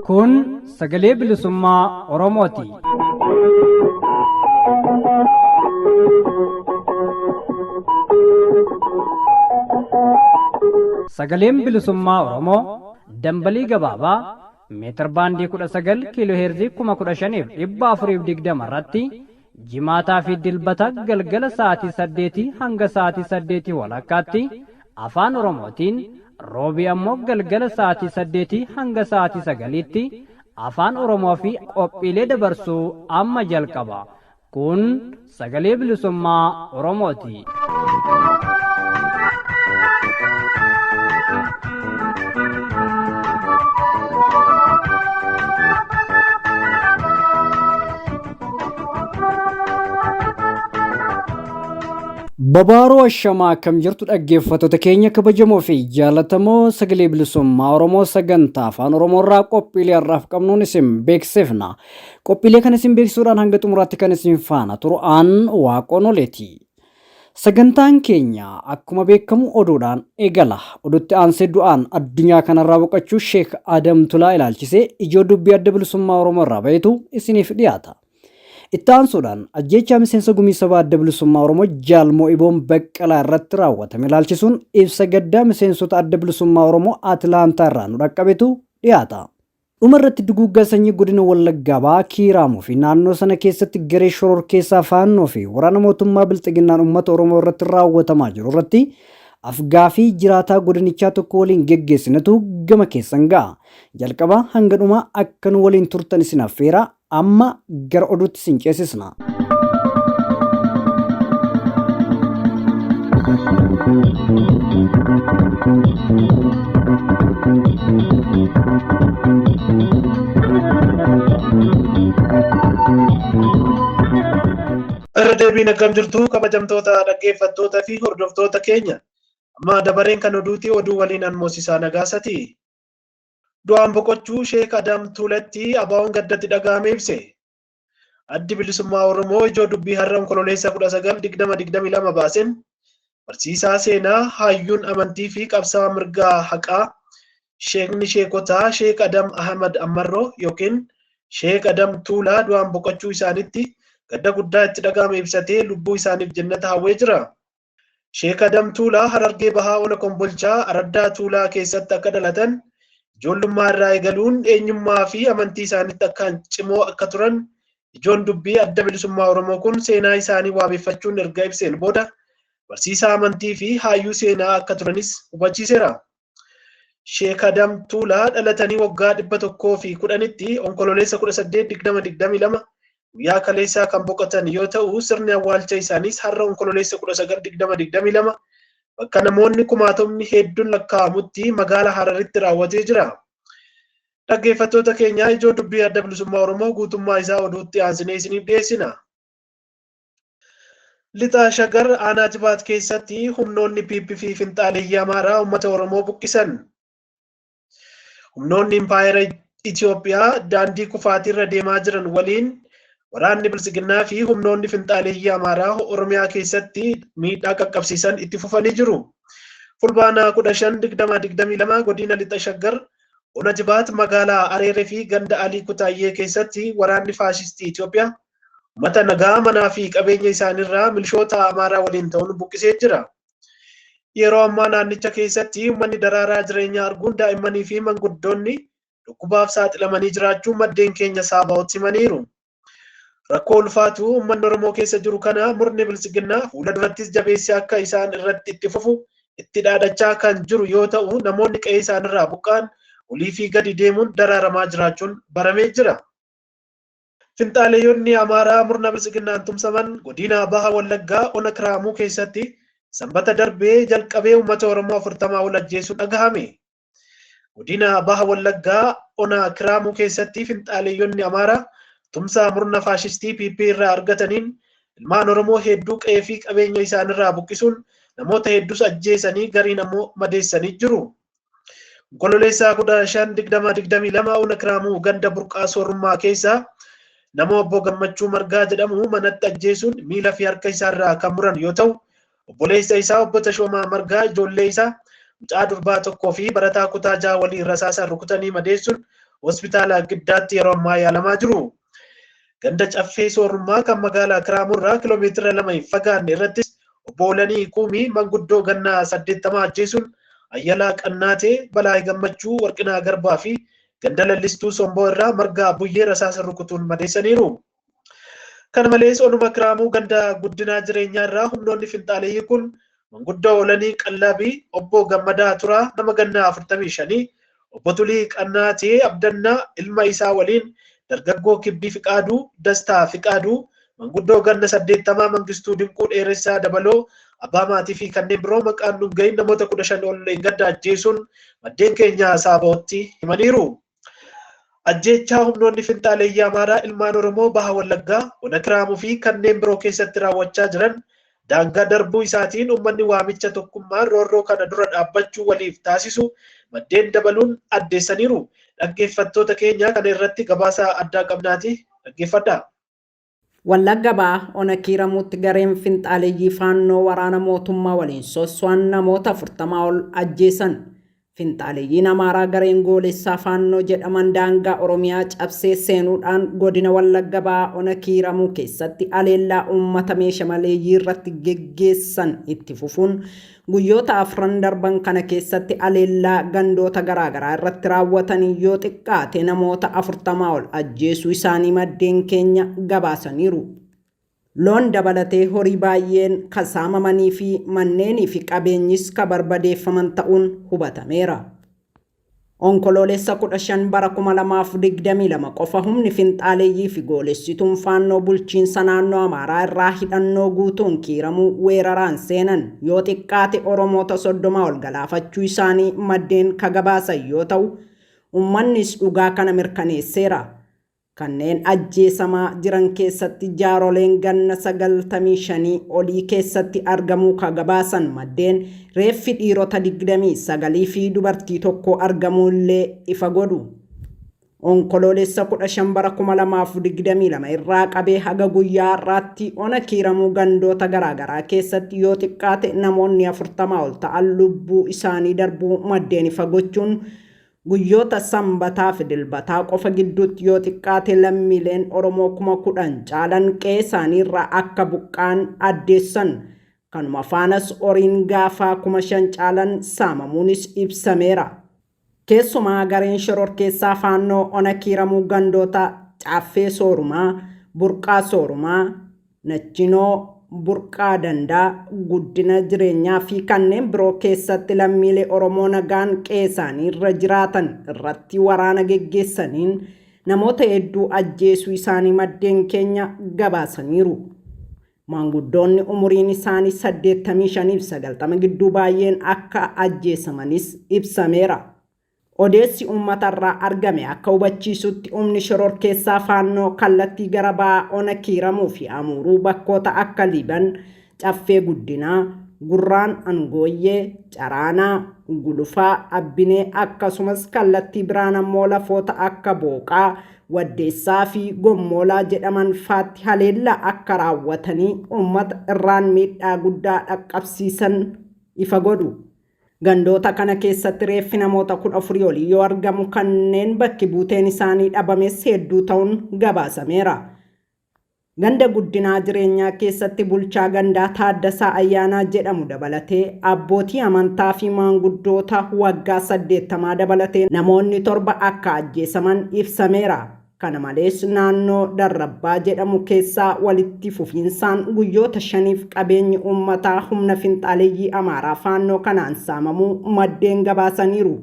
Kun sagalee bilisummaa Oromooti. Sagaleen bilisummaa Oromoo dambalii gabaabaa meetir baandii 19 kiiloo heerzii 15,420 irratti jimaataa fi dilbata galgala sa'aatii 8 hanga sa'aatii 8 walakkaatti afaan Oromootiin roobii ammoo galgala sa'aatii 8 hanga sa'aatii 9tti afaan Oromoo fi qophiilee dabarsuu amma jalqaba. Kun sagalee bilisummaa Oromooti. Babaaroo Ashamaa akkam jirtu dhaggeeffattoota keenya kabajamoo fi jaallatamoo sagalee bilisummaa Oromoo sagantaa afaan Oromoo irraa qophiilee har'aaf qabnuun isin beeksifna. Qophiilee kana isin beeksisuudhaan hanga xumuraatti kan isin faana turu aan waaqoon oleeti. Sagantaan keenya akkuma beekamu oduudhaan eegala. Odutti aansee du'aan addunyaa kanarraa boqochuu Sheek Adam Tulaa ilaalchisee ijoo dubbii adda bilisummaa Oromoo irraa bahetu isiniif dhiyaata. Itti aansuudhaan ajjeechaa miseensa gumii sabaa adda bilisummaa Oromoo Jaal Mo'iboon Baqqalaa irratti raawwatame ilaalchisuun ibsa gaddaa miseensota adda bilisummaa Oromoo Atilaantaa irraa nu dhaqqabetu dhiyaata. Dhuma irratti duguuggaa sanyii godina Wallaggaa Bahaa Kiiraamuu fi naannoo sana keessatti garee shororkeessaa Faannoo fi waraana mootummaa Bilxiginnaan uummata Oromoo irratti raawwatamaa jiru irratti afgaafii jiraataa godinichaa tokko waliin geggeessinetu gama keessan ga'a. Jalqabaa hanga dhumaa akka nu waliin turtan isin affeeraa Amma gara oduutti sin ceesisna. Irra deebiin akkam jirtu kabajamtoota dhaggeeffattoota fi hordoftoota keenya. Amma dabareen kan oduuti oduu waliin an Moosisaa Nagaasati. Du'aan boqochuu Sheek Adam Tuulatti ABOn gaddatti dhaga'ame ibse. Addi Bilisummaa Oromoo ijoo dubbii har'a Onkololeessa 19, 2022 baaseen barsiisaa seenaa, hayyuun amantii fi qabsaa'aa mirgaa haqaa Sheekni Sheekotaa Sheek Adam Ahmad Ammarroo yookiin Sheek Adam Tuulaa du'aan boqochuu isaanitti gadda guddaa itti dhaga'ame ibsatee lubbuu isaaniif jennata hawwee jira. Sheek Adam Tuulaa Harargee Bahaa Ona Kombolchaa Araddaa Tuulaa keessatti akka dhalatan ijoollummaa irraa eegaluun eenyummaa fi amantii isaaniitti akkaan cimoo akka turan ijoon dubbii Adda Bilisummaa Oromoo kun seenaa isaanii waabeffachuun erga ibseen booda barsiisaa amantii fi haayyuu seenaa akka turanis hubachiiseera. Sheek Adam Tuulaa dhalatanii waggaa 110tti Onkololeessa 18, 2022 guyyaa kaleessaa kan boqotan yoo ta'u, sirni awwaalcha isaaniis har'a Onkololeessa 19, 2022 bakka namoonni kumaatomni hedduun lakkaa'amutti magaala Hararitti raawwatee jira. Dhaggeeffattoota keenya ijoo dubbii Adda Bilisummaa Oromoo guutummaa isaa oduutti aansinee isiniif dhiyeessina. Lixa Shaggar aanaa Jibaat keessatti humnoonni PP fi finxaaleeyyii Amaaraa uummata Oromoo buqqisan. Humnoonni impaayera Itoophiyaa daandii kufaatiirra deemaa jiran waliin waraanni Biltsiginnaa fi humnoonni finxaaleeyyii Amaaraa Oromiyaa keessatti miidhaa qaqqabsiisan itti fufanii jiru. Fulbaana 15, 2022 godina Lixa Shaggar Ona Jibaat magaalaa Areeree fi ganda Alii Kutaayyee keessatti waraanni faashistii Itoophiyaa Uummata nagaa manaa fi qabeenya isaaniirraa milishoota Amaaraa waliin ta'uun buqqisee jira. Yeroo ammaa naannicha keessatti uummanni daraaraa jireenyaa arguun daa'immanii fi manguddoonni dhukkubaaf saaxilamanii jiraachuu maddeen keenya Saabaa'otti himaniiru. Rakkoo ulfaatu uummanni Oromoo keessa jiru kana murni biltsiginnaa fuula durattis jabeessee akka isaan irratti itti fufu itti dhaadachaa kan jiru yoo ta'u namoonni qe'ee isaanirraa buqqa'an olii fi gadi deemuun daraaramaa jiraachuun baramee jira. Finxaaleeyyonni Amaaraa murna Biltsiginnaan tumsaman godina Baha Wallaggaa ona Kiraamuu keessatti Sanbata darbee jalqabee uummata Oromoo 40 ol ajjeesuun dhagahame. Godina Baha Wallaggaa ona Kiraamuu keessatti finxaaleeyyonni Amaaraa tumsa murna faashistii PP irraa argataniin ilmaan Oromoo hedduu qe'ee fi qabeenya isaanirraa buqqisuun namoota hedduus ajjeesanii gariin ammoo madeessanii jiru. Onkololeessaa 15, 2022 Ona Kiraamuu ganda Burqaa Soorummaa keessaa nama obbo Gammachuu Margaa jedhamu manatti ajjeesuun miila fi harka isaarraa kan muran yoo ta'u, obboleessa isaa obbo Tashoomaa Margaa, ijoollee isaa mucaa durbaa tokkoo fi barataa kutaa 6 waliin rasaasaan rukutanii madeessuun hospitaala Giddaatti yeroo ammaa yaalamaa jiru. Ganda Caffee Soorummaa kan magaalaa Kiraamurraa kiiloomeetira 2 hin fagaanne irrattis obbo Olanii Kuumii manguddoo gannaa 80 ajjeesuun Ayyalaa Qannaatee, Balaa Gammachuu, Warqinaa Garbaa fi ganda Lallistuu Somboo irraa Margaa Buyyee rasaasa rukutuun madeessaniiru. Kana malees onuma Kiraamuu ganda Guddinaa Jireenyaa irraa humnoonni finxaaleeyyii kun manguddoo Olanii Qallabii, obbo Gammadaa Turaa nama gannaa 45, obbo Tulii Qannaatee Abdannaa ilma isaa waliin dargaggoo Kibbii Fiqaaduu, Dastaa Fiqaaduu, manguddoo ganna 80 Mangistuu Dinquu Dheeressaa Dabaloo, abbaa maatii fi kanneen biroo maqaan nun gahin namoota 15 ol gadda ajjeesuun maddeen keenya Saaba'ootti himaniiru. Ajjeechaa humnoonni finxaaleeyyii Amaaraa ilmaan Oromoo Baha Wallaggaa, Ona Kiraamuu fi kanneen biroo keessatti raawwachaa jiran daangaa darbuu isaatiin uummanni waamicha tokkummaan roorroo kana dura dhaabbachuu waliif taasisu maddeen dabaluun addeessaniiru. Dhaggeeffattoota keenya, kana irratti gabaasa addaa qabnaati, dhaggeeffadhaa. Wallagga Bahaa Ona Kiiramuutti gareen finxaaleeyyii Faannoo waraana mootummaa waliin sosso'an namoota 40 ol ajjeesan. Finxaaleeyyiin Amaaraa gareen goolessaa Faannoo jedhaman daangaa Oromiyaa cabsee seenuudhaan godina Wallagga Bahaa Ona Kiiramuu keessatti aleellaa uummata meesha maleeyyii irratti geggeessan itti fufuun guyyoota afran darban kana keessatti aleellaa gandoota garaagaraa irratti raawwatanii yoo xiqqaate namoota 40 ol ajjeesuu isaanii maddeen keenya gabaasaniiru. Loon dabalatee horii baay'een kan saamamanii fi manneenii fi qabeenyis ka barbadeeffaman ta'uun hubatameera. Onkoloolessa 15 bara 2022 qofa humni finxaaleeyyii fi goolessituun Faannoo bulchiinsa naannoo Amaaraa irraa hidhannoo guutuun Kiiramuu weeraraan seenan yoo xiqqaate Oromoota 30 ol galaafachuu isaanii maddeen ka gabaasan yoo ta'u, uummannis dhugaa kana mirkaneesseera. Kanneen ajjeesamaa jiran keessatti jaaroleen ganna 95 olii keessatti argamuu ka gabaasan maddeen, reeffi dhiirota 29 fi dubartii tokko argamuu illee ifa godhu. Onkoloolessa 15 bara 2022 irraa qabee haga guyyaa har'aatti Ona Kiiramuu gandoota garaagaraa keessatti yoo xiqqaate namoonni 40 ol ta'an lubbuu isaanii darbuu maddeen ifa gochuun, guyyoota Sanbataa fi Dilbataa qofa gidduutti yoo xiqqaate lammiileen Oromoo 10,000 caalan qe'ee isaanii irraa akka buqqa'an addeessan. Kanuma faanas horiin gaafaa 5,000 caalan saamamuunis ibsameera. Keessumaa gareen shororkeessaa Faannoo Ona Kiiramuu gandoota Caaffee Soorumaa, Burqaa Soorumaa, Nachinoo, Burqaa Dandaa, Guddina Jireenyaa fi kanneen biroo keessatti lammiilee Oromoo nagaan qe'ee isaanii irra jiraatan irratti waraana geggeessaniin namoota hedduu ajjeesuu isaanii maddeen keenya gabaasaniiru. Maanguddoonni umuriin isaanii 85 fi 90 gidduu baay'een akka ajjeesamanis ibsameera. Odeessi uummatarraa argame akka hubachiisutti, humni shororkeessaa Faannoo kallattii gara bahaa Ona Kiiramuu fi Amuuruu bakkoota akka Liiban, Caffee Guddinaa, Gurraan Angooyyee, Caraanaa, Gulufaa, Abbinee akkasumas kallattii biraan ammoo lafoota akka Booqaa, Waddeessaa fi Gommoolaa jedhaman faatti haleellaa akka raawwatanii uummata irraan miidhaa guddaa dhaqqabsiisan ifa godhu. Gandoota kana keessatti reeffi namoota 14 olii yoo argamu, kanneen bakki buuteen isaanii dhabames hedduu ta'uun gabaasameera. Ganda Guddinaa Jireenyaa keessatti bulchaa gandaa Taaddasaa Ayyaanaa jedhamu dabalatee abbootii amantaa fi maanguddoota waggaa 80 dabalatee namoonni torba akka ajjeesaman ibsameera. Kana malees naannoo Darrabbaa jedhamu keessaa walitti fufiinsaan guyyoota shaniif qabeenyi uummataa humna finxaaleyyii Amaaraa Faannoo kanaan saamamuu maddeen gabaasaniiru.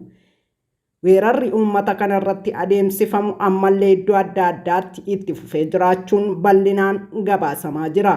Weerarri uummata kana irratti adeemsifamu ammallee iddoo adda addaatti itti fufee jiraachuun bal'inaan gabaasamaa jira.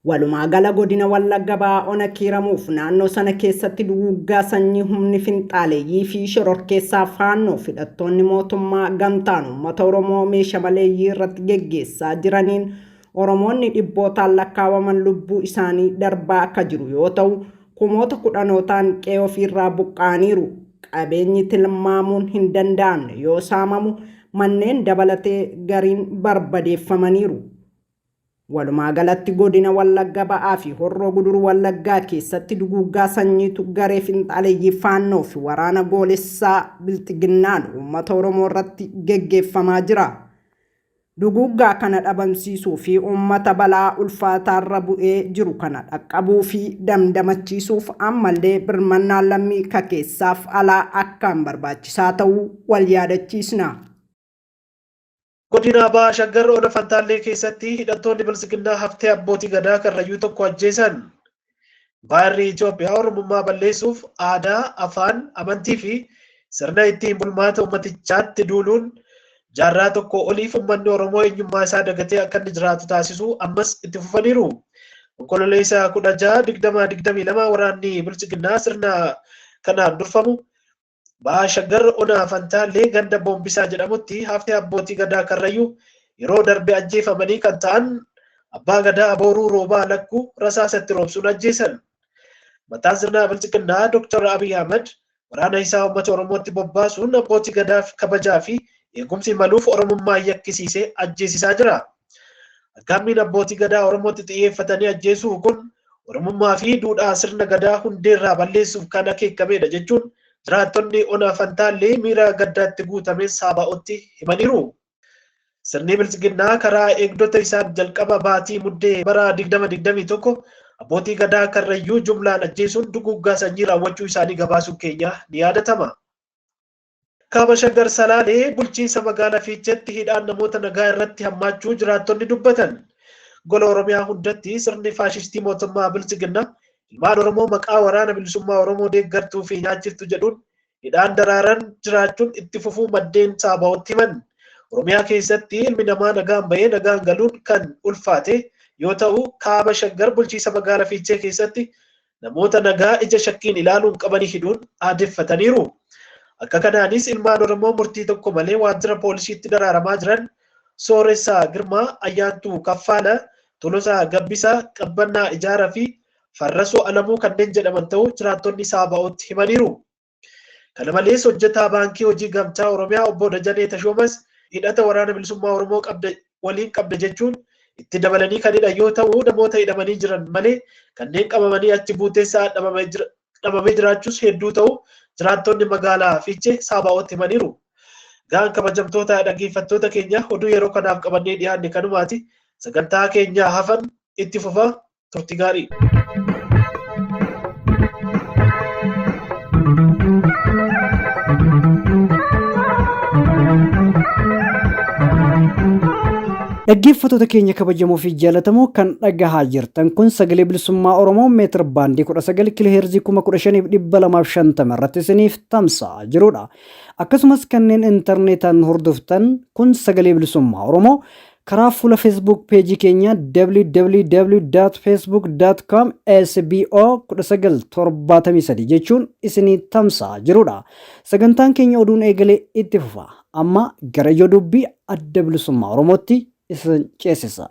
Walumaa gala godina Wallagga Bahaa Ona Kiiramuuf naannoo sana keessatti duguuggaa sanyii humni finxaaleyyii fi shororkeessaa Faannoo fi hidhattoonni mootummaa gamtaan uummata Oromoo meesha maleeyyii irratti geggeessaa jiraniin Oromoonni dhibbootaan lakkaawaman lubbuu isaanii darbaa akka jiru yoo ta'u, kumoota kudhanootaan qe'ee ofiirraa buqqa'aniiru. qabeenyi tilmaamuun hin danda'amne yoo saamamu manneen dabalatee gariin barbadeeffamaniiru. Walumaa galatti godina Wallagga Ba'aa fi Horroo Guduruu Wallaggaa keessatti duguuggaa sanyiitu garee finxaaleeyyii Faannoo fi waraana goolessaa Bilxiginnaan uummata Oromoo irratti geggeeffamaa jira. Duguuggaa kana dhabamsiisuu fi uummata balaa ulfaataarra bu'ee jiru kana dhaqqabuu fi damdamachiisuuf ammallee birmannaan lammii ka keessaaf alaa akkaan barbaachisaa ta'uu wal yaadachiisna. Godina Baha Shaggar Ona Fantaallee keessatti hidhattoonni Biltsiginnaa haftee abbootii gadaa Karrayyuu tokko ajjeesan. Baarri Itoophiyaa Oromummaa balleessuuf aadaa, afaan, amantii fi sirna ittiin bulmaata ummatichaatti duuluun jaarraa tokko oliif uummanni Oromoo eenyummaa isaa dagatee akka inni jiraatu taasisuu ammas itti fufaniiru. Onkololeessa 16 2022 waraanni Biltsiginnaa sirna kanaan durfamu Baha Shaggar Ona Fantaallee ganda Boombisaa jedhamutti haftee abbootii gadaa Karrayyuu yeroo darbe ajjeefamanii kan ta'an abbaa gadaa Booruu Roobaa Lakkuu rasaasa itti roobsuun ajjeesan. Mataan sirna Biltsiginnaa Dr. Abiy Ahmed waraana isaa uummata Oromootti bobbaasuun abbootii gadaaf kabajaa fi eegumsi maluuf Oromummaa yakkisiisee ajjeesisaa jira. Aggaammiin abbootii gadaa Oromootti xiyyeeffatanii ajjeesuu kun Oromummaa fi duudhaa sirna gadaa hundeerraa balleessuuf kan akeekamedha jechuun jiraattonni Ona Fantaallee miira gaddaatti guutame Saaba'ootti himaniiru. Sirni Biltsiginnaa karaa eegdota isaan jalqaba baatii Muddee bara 2021 abbootii gadaa Karrayyuu jumlaan ajjeesuun duguuggaa sanyii raawwachuu isaanii gabaasuun keenya ni yaadatama. Kaaba Shaggar Salaalee bulchiinsa magaalaa Fiicheetti hidhaan namoota nagaa irratti hammaachuu jiraattonni dubbatan. Gola Oromiyaa hundatti sirni faashistii mootummaa Biltsiginnaa ilmaan Oromoo maqaa waraana bilisummaa Oromoo deeggartuu fi nyaachiftu jedhuun hidhaan daraaran jiraachuun itti fufuu maddeen Saaba'ootti himan. Oromiyaa keessatti ilmi namaa nagaan bahee nagaan galuun kan ulfaate yoo ta'u, Kaaba Shaggar bulchiinsa magaalaa Fiichee keessatti namoota nagaa ija shakkiin ilaaluun qabanii hidhuun aadeffataniiru. Akka kanaanis ilmaan Oromoo murtii tokko malee waajjira poolisiitti daraaramaa jiran Sooressaa Girmaa, Ayyaantuu Kaffaala, Tolosaa Gabbisaa, Qabbannaa Ijaaraa fi Farrasoo Alamuu kanneen jedhaman ta'uu jiraattonni Saaba'ootti himaniiru. Kana malees hojjetaa baankii hojii gamtaa Oromiyaa obbo Dajanee Tashoomas hidhata waraana bilisummaa Oromoo qabda waliin qabda jechuun itti dabalanii kan hidhan yoo ta'u, namoota hidhamanii jiran malee kanneen qabamanii achi buuteessaa dhabamee jiraachuus hedduu ta'u jiraattonni magaalaa Fiichee Saaba'ootti himaniiru. Gaan kabajamtoota dhaggeeffattoota keenya, oduu yeroo kanaaf qabannee dhiyaanne kanumaati. Sagantaa keenya hafan itti fufa, turtii gaarii. Dhaggeeffattoota keenya kabajamoo fi jaallatamoo, kan dhagahaa jirtan kun sagalee bilisummaa Oromoo meetir baandii 19 kiiloo heerzii 15,250 irratti isiniif tamsa'aa jirudha. Akkasumas kanneen intarneetaan hordoftan kun sagalee bilisummaa Oromoo karaa fuula Facebook peejii keenya www.facebook.com sbo 1973 jechuun isinii tamsa'aa jirudha. Sagantaan keenya oduun eegalee itti fufa. Amma gara ijoo dubbii adda bilisummaa Oromootti isin ceesisa.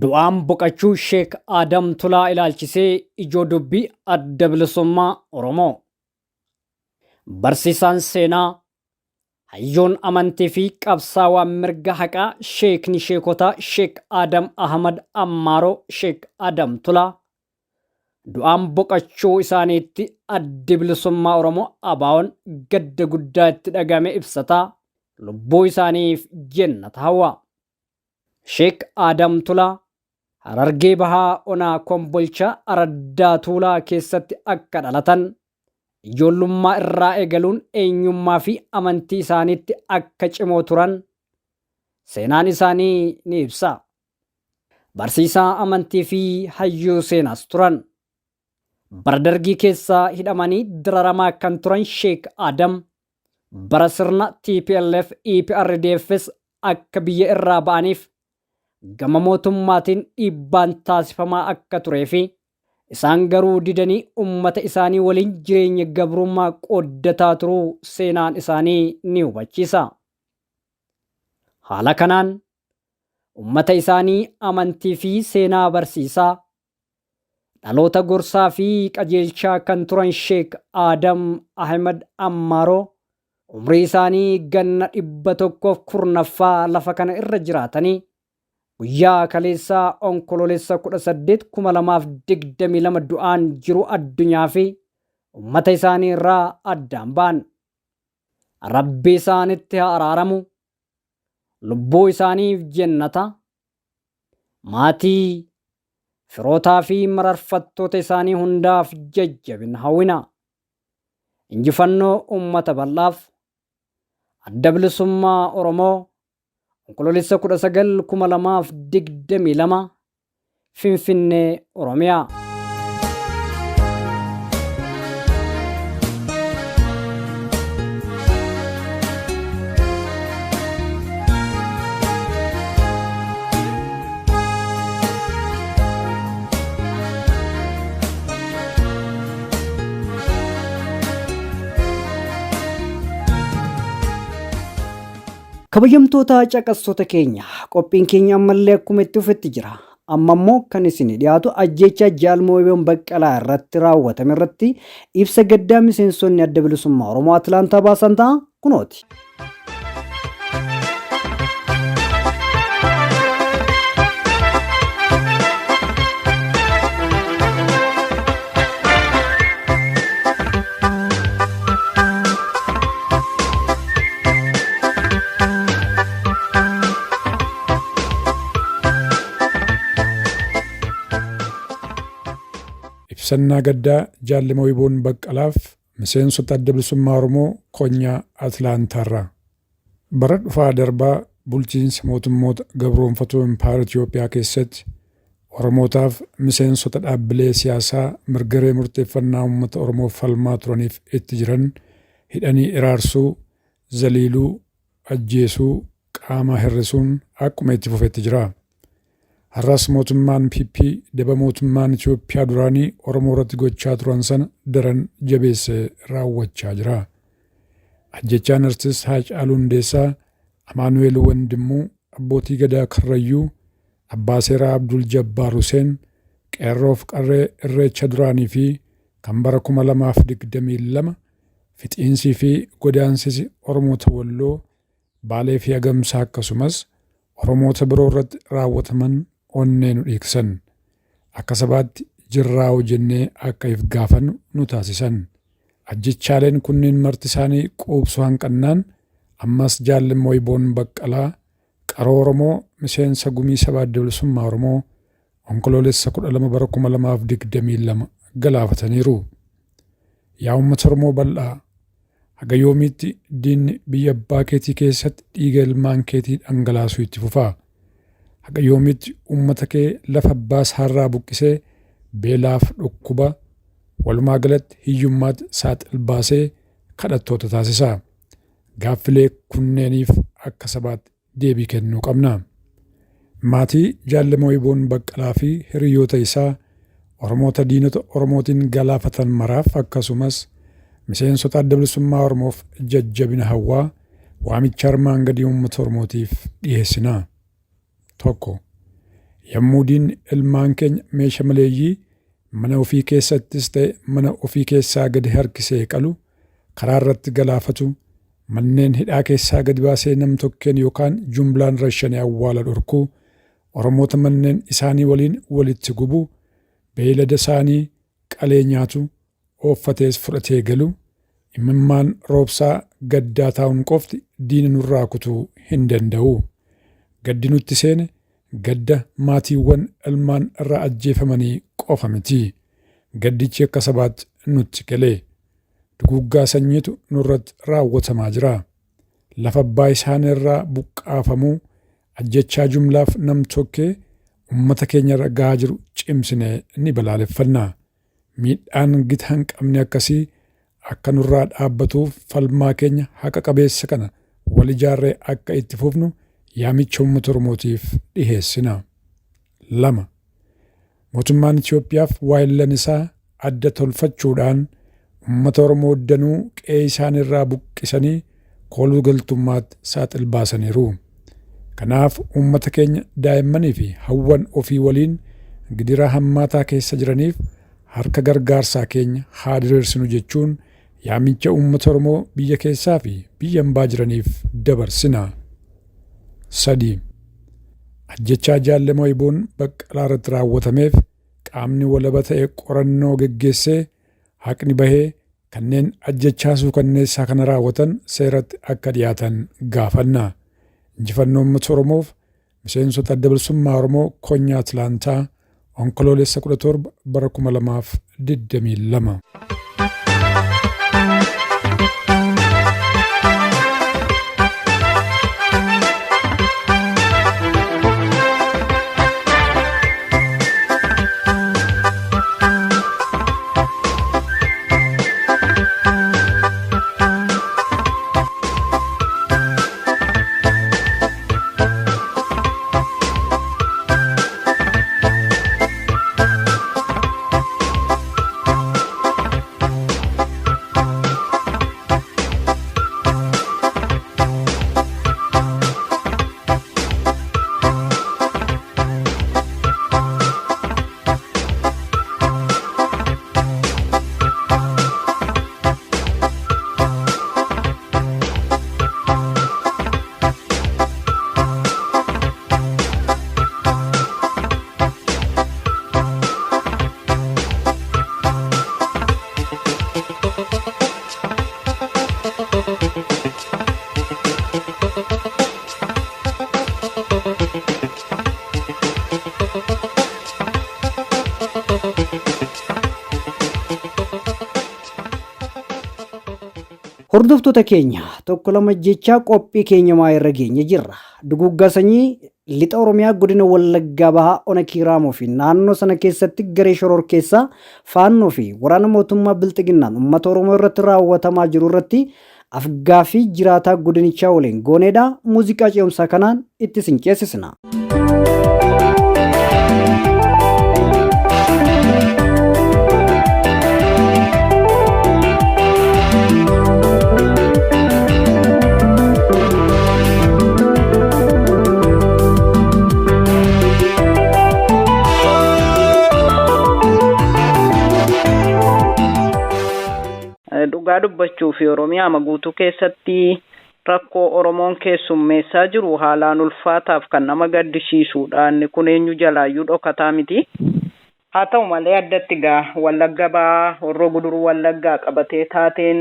Du'aan boqachuu Sheek Aadam Tulaa ilaalchisee ijoo dubbii Adda Bilisummaa Oromoo. Barsiisaan seenaa, hayyoon amantii fi qabsaawaan mirga haqaa Sheekni Sheekotaa Sheek Aadam Ahmad Ammaaroo Sheek Aadam Tulaa du'aan boqachuu isaaniitti Addi Bilisummaa Oromoo ABOn gadda guddaa itti dhagahame ibsataa lubbuu isaaniif jennata hawwa. Sheek Aadam Tulaa Harargee Bahaa Onaa Kombolchaa Araddaa Tuulaa keessatti akka dhalatan, ijoollummaa irraa eegaluun eenyummaa fi amantii isaaniitti akka cimoo turan seenaan isaanii ni ibsa. Barsiisaa amantii fi hayyuu seenaas turan. Bara Dargii keessa hidhamanii dararamaa kan turan Sheek Aadam bara sirna TPLF EPRDFs akka biyya irraa ba'aniif gama mootummaatiin dhiibbaan taasifamaa akka turee fi isaan garuu didanii ummata isaanii waliin jireenya gabrummaa qooddataa turuu seenaan isaanii ni hubachiisa. Haala kanaan ummata isaanii amantii fi seenaa barsiisaa, dhaloota gorsaa fi qajeelchaa kan turan Sheek Aadam Ahmed Ammaaroo umrii isaanii ganna 110ffaa lafa kana irra jiraatanii guyyaa kaleessaa Onkoloolessa 18, 2022 du'aan jiru addunyaa fi ummata isaanii irraa addaan ba'an. Rabbi isaanitti haa araaramu. Lubbuu isaaniif jennata. Maatii, firootaa fi mararfattoota isaanii hundaaf jajjabina hawwina. Injifannoo uummata bal'aaf. Adda Bilisummaa Oromoo, Onkoloolessa 19, 2022, Finfinnee, Oromiyaa. Kabajamtoota caqastoota keenya, qophiin keenya ammallee akkuma itti fufetti jira. Amma immoo kan isin dhiyaatu ajjeechaa Jaal Mooyiboon Baqqalaa irratti raawwatame irratti ibsa gaddaa miseensonni Adda Bilisummaa Oromoo Atilaantaa baasan ta'a, kunooti. Ibsannaa gaddaa Jaalli Mooyiboon Baqqalaaf miseensota Adda Bilisummaa Oromoo Konyaa Atlaantaarraa. Bara dhufaa darbaa bulchiinsa mootummoota gabroonfatoo Impaayera Itiyoophiyaa keessatti Oromootaaf miseensota dhaabbilee siyaasaa mirga hiree murteeffannaa uummata Oromoof falmaa turaniif itti jiran hidhanii iraarsuu, zaliiluu, ajjeesuu, qaama hir'isuun akkuma itti fufetti jira. Har'as mootummaan PP daba mootummaan Itiyoophiyaa duraanii Oromoo irratti gochaa turan sana daran jabeessee raawwachaa jira. Ajjechaan Artist Haacaaluu Hundeessaa, Amaanu'eel Wandimmuu, Abbootii Gadaa Karrayyuu, Abbaa Seeraa Abdul Jabbaar Huseen, Qeerroof Qarree Irreecha duraanii fi kan bara 2022 fixiinsii fi godaansisi Oromoota Walloo, Baalee fi Agamsaa akkasumas Oromoota biroo irratti raawwataman onnee nu dhiigsan. Akka sabaatti jirraa'u jennee akka if gaafannu nu taasisan. Ajjechaaleen kunneen marti isaanii quubsuu hanqannaan ammas Jaalli Mooyiboon Baqqalaa, qaroo Oromoo, miseensa Gumii Saba Adda Bilisummaa Oromoo, Onkoloolessa 12 bara 2022 galaafataniiru. Yaa uummata Oromoo bal'aa, haga yoomiitti diinni biyya abbaa keetii keessatti dhiiga ilmaan keetii dhangalaasuu itti fufaa? Haga yoomiitti uummata kee lafa abbaa isaarraa buqqisee beelaaf dhukkuba, walumaa galatti hiyyummaatti saaxil baasee kadhattoota taasisa? Gaaffilee kunneeniif akka sabaatti deebii kennuu qabna. Maatii Jaalle Mooyiboon Baqqalaa fi hiriyoota isaa Oromoota diinota Oromootiin galaafatan maraaf akkasumas miseensota Adda Bilisummaa Oromoof jajjabina hawwaa waamicha armaan gadii uummata Oromootiif dhiyeessina. 1. Yommuu diinni ilmaan keenya meesha maleeyyii mana ofii keessattis ta'e mana ofii keessaa gadi harkisee qalu, karaa irratti galaafatu, manneen hidhaa keessaa gadi baasee nam-tokkeen yookaan jumlaan rashanee awwaala dhorku, Oromoota manneen isaanii waliin walitti gubu, beeylada isaanii qalee nyaatu, ooffatees fudhatee galu, imimmaan roobsaa gaddaa taa'uun qofti diina nurraa kutuu hin danda'u. Gaddi nutti seene gadda maatiiwwan ilmaan irraa ajjeefamanii qofa miti. Gaddichi akka sabaatti nutti gale. Duguuggaa sanyiitu nurratti raawwatamaa jira. Lafa abbaa isaanii irraa buqqaafamuu, ajjechaa jumlaaf nam-tokkee uummata keenya irra gahaa jiru cimsinee ni balaaleffanna. Miidhaan gita hin qabne akkasii akka nurraa dhaabbatuuf falmaa keenya haqa qabeessa kana wal ijaarree akka itti fufnu yaamicha uummata Oromootiif dhiheessina. 2. Mootummaan Itoophiyaaf waayillan isaa adda tolfachuudhaan uummata Oromoo danuu qe'ee isaan irraa buqqisanii kooluu galtummaatti saaxil baasaniiru. Kanaaf uummata keenya daa'immanii fi hawwan ofii waliin gidiraa hammaataa keessa jiraniif harka gargaarsaa keenya haa diriirsinu jechuun yaamicha uummata Oromoo biyya keessaa fi biyya hambaa jiraniif dabarsina. 3. Ajjechaa Jaalle Mo'iboon Baqqalaa irratti raawwatameef qaamni walaba ta'e qorannoo geggeessee haqni bahee kanneen ajjechaa suukanneessaa kana raawwatan seeratti akka dhiyaatan gaafanna. Injifannoo uummata Oromoof miseensota Adda Bilisummaa Oromoo Konyaa Atlaantaa Onkoloolessa 17 bara 2022. Hordoftoota keenya tokko lama jechaa qophii keenya maa irra geenye jirra. Duguggaa sanyii lixa Oromiyaa godina Wallaggaa Bahaa Ona Kiiraamuu fi naannoo sana keessatti garee shororkeessaa Faannoo fi waraana mootummaa Bilxiginnaan uummata Oromoo irratti raawwatamaa jiru irratti afgaaffii jiraataa godinichaa waliin gooneedha. Muuziqaa ce'umsaa kanaan itti isin ceesisna. Dhugaa dubbachuu fi Oromiyaa guutuu keessatti rakkoo Oromoon keessummeessaa jiru haalaan ulfaataaf kan nama gaddisiisudha. Inni kun eenyu jalaayyuu dhokataa miti. Haa ta'u malee addatti gaa Wallagga Bahaa Horroo Guduruu Wallaggaa qabatee taateen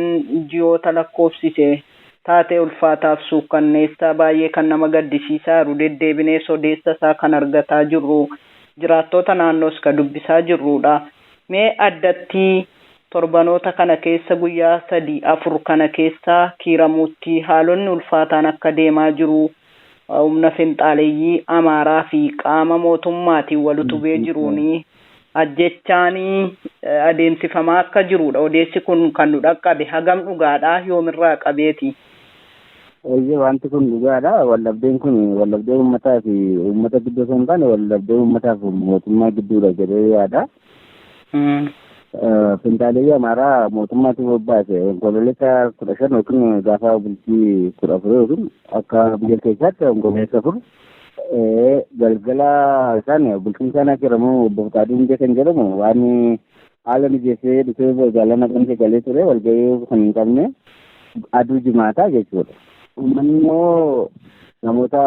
ji'oota lakkoofsise taatee ulfaataaf suukkanneessaa baay'ee kan nama gaddisiisaa jiru deddeebinee sodeessa isaa kan argataa jirru jiraattota naannoos kan dubbisaa jirrudha. Mee addatti torbanoota kana keessa guyyaa 3-4 kana keessa Kiiramuutti haalonni ulfaataan akka deemaa jiru humna finxaaleeyyii Amaaraa fi qaama mootummaatiin wal utubee jiruuni ajjechaanii adeemsifamaa akka jirudha. Odeessi kun kan nu dhaqqabe hagam dhugaadha yoomirraa qabeeti? Eeyyee, wanti kun dhugaadha. Wallabdeen kun wallabdee uummataa fi uummata gidduu osoo hin taane wallabdee uummataa fi mootummaa gidduudha jedhee yaada. Finxaaleeyyii Amaaraa mootummaatu bobbaase Onkoloolessa 15 yookiin gaafa bultii 14 yookiin akka biyya keessaatti Onkoloolessa 4 galgala isaan bultiin isaanii jedhamu obbo Fixaaduu Hundee kan jedhamu waan haala mijeessee dhufee magaalaa Naqamtee galee ture walgahii kan hin qabne aduu jimaataa jechuudha. Uummanni immoo namoota